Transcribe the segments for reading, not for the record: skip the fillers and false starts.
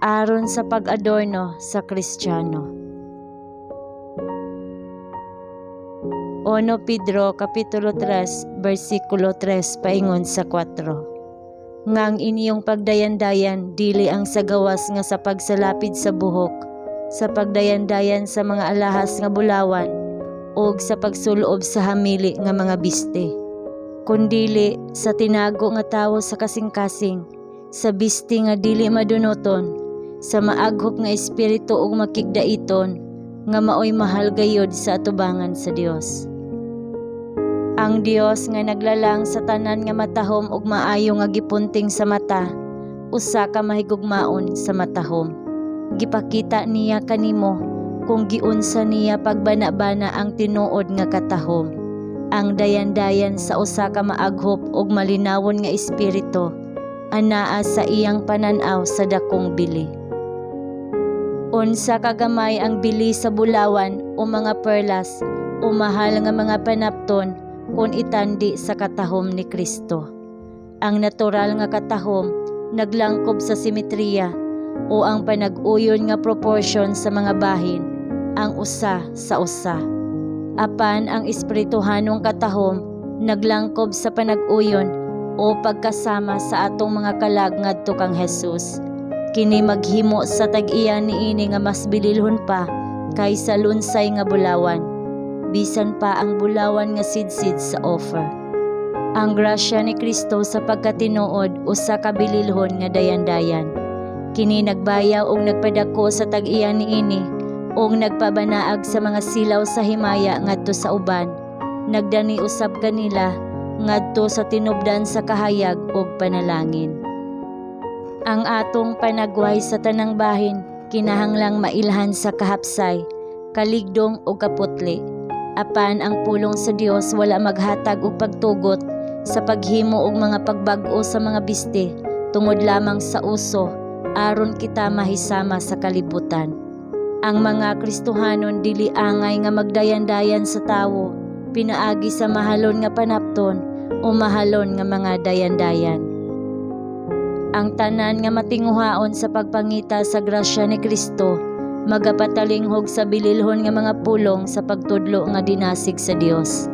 Aron sa pag-adorno sa Kristiyano. 1 Pedro kapitulo 3 bersikulo 3 paingon sa 4. Nga ang inyong pagdayandayan dili ang sa gawas nga sa pagsalapid sa buhok, sa pagdayandayan sa mga alahas nga bulawan, ug sa pagsulob sa hamili nga mga biste. Kundili sa tinago nga tawo sa kasing-kasing, sa biste nga dili madunoton, sa maaghop nga espiritu ug makigdaiton, nga maoy mahal gayod sa atubangan sa Dios. Ang Dios nga naglalang sa tanan nga matahom ug maayo nga gipunting sa mata, usa ka mahigugmaon sa matahom. Gipakita niya kanimo kung giunsa niya pagbana-bana ang tinuod nga katahom. Ang dayandayan sa usa ka maaghop ug malinawon nga espiritu anaa sa iyang panan-aw sa dakong bili. Unsa kagamay ang bili sa bulawan o mga perlas o mahal nga mga panapton kung itandi sa katahom ni Kristo. Ang natural nga katahom naglangkob sa simetriya o ang panag-uyon nga proporsyon sa mga bahin ang usa sa usa. Apan ang espirituhanong katahom naglangkob sa panag-uyon o pagkasama sa atong mga kalag ngadto kang Jesus. Kini maghimo sa tag-iya niini nga mas bililhon pa kaysa lunsay nga bulawan, bisan pa ang bulawan nga sidsid sa Ophir. Ang grasya ni Kristo sa pagkatinuod usa ka bililhon nga dayandayan. Kini nagbayaw og nagpadako sa tag-iya niini ug nagpabanaag sa mga silaw sa himaya ngadto sa uban. Nagdani usab kanila ngadto sa tinubdan sa kahayag ug panalangin. Ang atong panagway sa tanang bahin kinahanglang mailhan sa kahapsay, kaligdong ug kaputli. Apan ang pulong sa Dios wala maghatag og pagtugot sa paghimo og mga pagbag-o sa mga biste tungod lamang sa uso aron kita mahisama sa kalibutan. Ang mga Kristohanon dili angay nga magdayandayan sa tawo pinaagi sa mahalon nga panapton o mahalon nga mga dayandayan. Ang tanan nga matinguhaon sa pagpangita sa grasya ni Kristo magapatalinghog sa bililhon nga mga pulong sa pagtudlo nga dinasig sa Dios.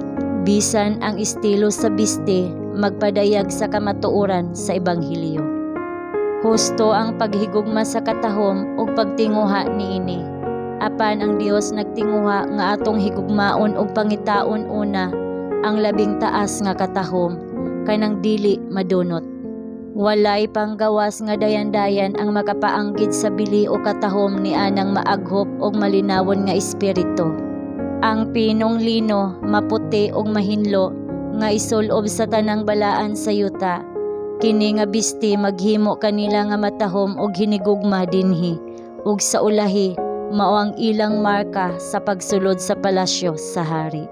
Bisan ang estilo sa biste magpadayag sa kamatuoran sa ebanghelyo. Husto ang paghigugma sa katahom ug pagtinguha niini. Apan ang Dios nagtinguha nga atong higugmaon ug pangitaon una ang labing taas nga katahom kanang dili madunot. Walay panggawas nga dayandayan ang makapaanggid sa bili o katahom ni anang maaghop og malinawon nga espiritu. Ang pinong lino, maputi ug mahinlo nga isulob sa tanang balaan sa yuta. Kini nga bisti maghimo kanila nga matahom og hinigugma dinhi ug sa ulahi mao ang ilang marka sa pagsulod sa palasyo sa hari.